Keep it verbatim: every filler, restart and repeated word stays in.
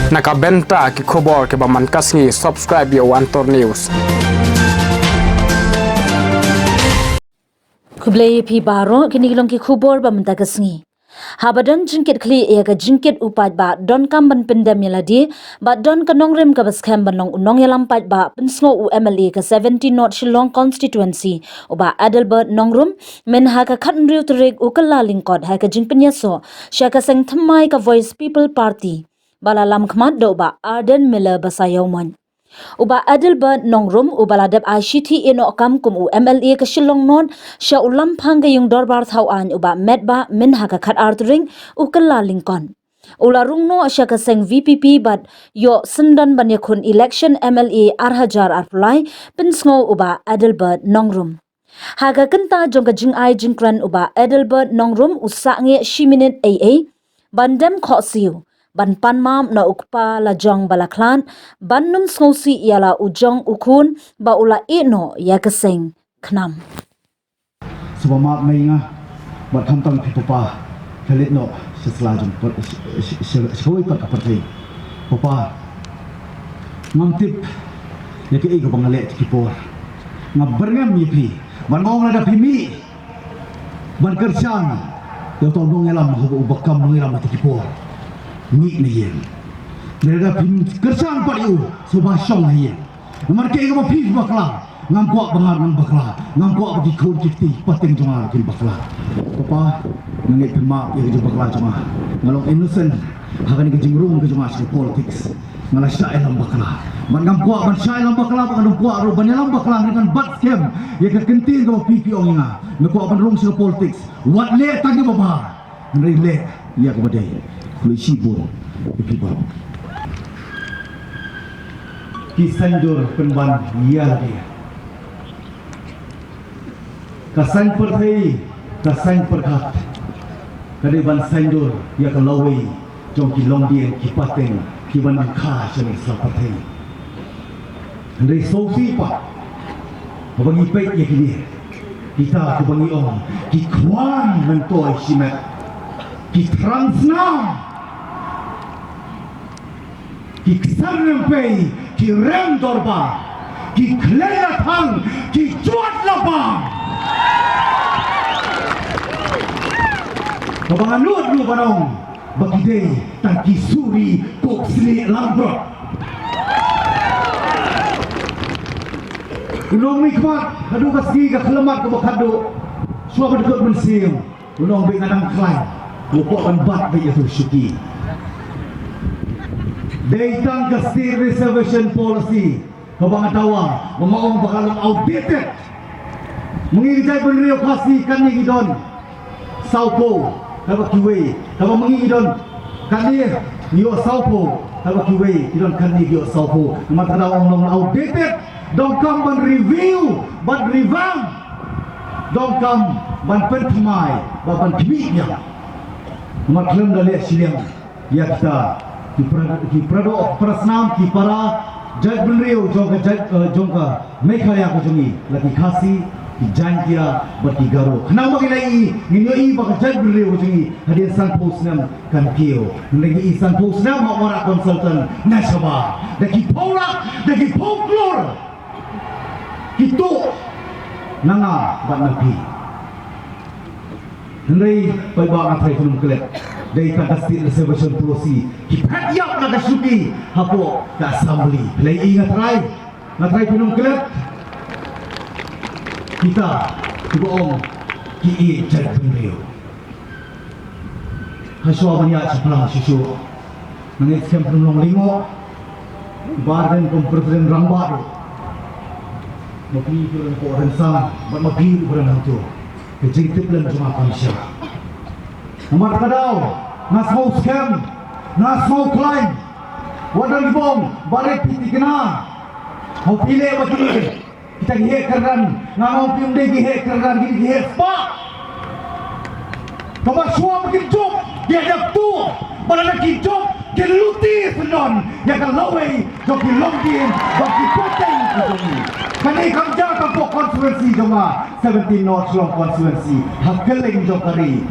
Na ka bynta ki khubor kiba man ka sngi, subscribe ïa u Antor News. Khublei ïa phi baroh, kine ki long ki khubor ba mynta ka sngi. Haba don jingkitkhlieh ïa ka jingkit u paidbah, donkam ban pyndem ïa lade, bad don ka nongrim kaba skhem ban long u nongïalam paidbah, pynsngew u M L A ka seventeen North Shillong Constituency, u Bah Adelbert Nongrum, mynha ka khathynriew tarik u Kyllalyngkot, ha ka jingpynïasoh sha ka seng thymmai ka Voice People Party, ba la lamkhmat da u Bah Ardent Miller Basaiawmoit. U Bah Adelbert Nongrum, uba la dep ai shithi ïehnoh kam kum u M L A ka Shillong North, sha u Lamphang ka Ïing Dorbar Thaw Aiñ, u Bah Metbah, mynha ka khatar tarik u Kyllalyngkot. U la rung noh sha ka seng V P P bad ïoh syndon ban ïakhun election M L A ar hajar arphew lai, pynsngew u Bah Adelbert Nongrum. Ha ka kynta jong ka jingai jingkren, u Bah Adelbert Nongrum u sangeh shi minit eiei ban dem khohsiew, ban pan map na u kpa lajong ba la khlad, ban nym sngewsih ïa la u jong u khun ba u la ïehnoh ïa ka seng khnam. Sngewbha map mei nga, bad khamtam phi papa, ka leit noh sha sla jong, sha, sha, sha, sha kawei pat ka pyrthei. Papa, ngam tip ïa kaei kaba nga leh ha ki por. Nga byrngem ïa phi, bad nga ong lada phi mih ban kyrshan ïa uto u nongïalam, uba kam nongïalam ha ki por, mih na ïing. Lada phi kyrshan pat ïa u, sngewbha shong ha ïing. Namar kaei kaba phi bakla, ngam kwah ba nga nang bakla, ngam kwah ba ki khun ki kti pateng jong nga kin bakla. Papa, nga ngeit phin map ïa ka jingbakla jong nga. Nga long innocent ha kane ka jingrung ka jong nga sha politics. Nga la shah ïalam bakla. Bad ngam kwah ban shah ïalam bakla, bad ngam kwah ruh ban ïalam bakla, hynrei ngan bat skhem ïa ka ktien kaba phi phi ong ïa nga. Nga kwah ban rung sha politics. Wat leh tang ïa kaba bha, hynrei leh ïa kaba dei. Khublei shibun ïa phi baroh. Ki saiñdur pynban ïa lade. Ka saiñ pyrthei, ka saiñ pyrkhat, ka dei ban saiñdur ïa ka lawei jong ki longdien ki pateng kiba nang kha sha kane ka sla pyrthei. Hynrei sngewsih pat haba ngi peit ïa kine, kita kiba ngi ong ki khwan myntoi shimet, ki thrang snam, ki ksar rympei, ki rem dorbar, ki khlem la thang, ki jot la bam. Kaba nga nud ruh ban ong ba ki dei tang ki suri kok snieh langbrot. U nongmihkhmat haduh ka sngi ka khyllipmat kaba khatduh, shuwa ba dkut mynsiem. U nongmihkhmat nga dang khlaiñ, u kwah ban bat beit ïa uto u shuki. Dei tang ka State Reservation Policy kaba nga dawa, ba nga ong ba ka long outdated. Ma ngi ki jaitbynriew Khasi katne ngi don sawphew, kaba kiwei, kaba ma ngi ki don katne ngi ïoh sawphew, kaba kiwei ki don katne ki ïoh sawphew. Namar kata ong long outdated. Donkam ban review, ban revamp. Donkam ban pynthymmai, ban, ban khmih biang. Namar khlem da leh shiliang ïa kita ki para, ki para doh, para snam, ki para jaitbynriew jong ka jait, eh, jong ka Meghalaya ka jong ngi, la ki Khasi, ki Jaintia bad ki Garo. Khnang ba ngi la ïohi, ngin ïohi ba ka jaitbynriew ka jong ngi hadien sanphew snem kan kiew. Hynrei ngi i sanphew snem ha Wara Consultant na shabar, da ki phew lak, da ki phew klur ki tuh na nga bad na phi. Hynrei paidbah, nga tharai phin ym klet, dei tang ka State Reservation Policy ki phet ïap na ka shuki hapoh ka Assembly. Phi la ïohi, nga tharai, nga tharai phin ym klet. Kita kiba ong ki ïeit jaitbynriew. Hashwa ban ïaid shaphrang shuh shuh, nga ngeit skhem phin long lyngngoh. Bah Ardent kum President rangbah ruh, ma phi ruh phi ren rynsan bad ma phi ruh phi ren hangto, ka jingtip lem jong nga kam shah. Namar kata ka daw nga sngew skhem, nga sngew khlaiñ. Wat don kiba ong ba rit phi thikna, haba phi leh ba kine kita ki heh kyrdan, nga ong kim dei ki heh kyrdan, ki dei ki heh spah. Kaba shuwa ba kin jop, ki heh dap tuh, ba lada ki jop, kin luti syndon ïa ka lawei jong ki longdien bad ki pateng ki jong ngi. Kane kam jia tang hapoh constituency jong nga, seventeen North Shillong Constituency, ha kylleng jong ka ri.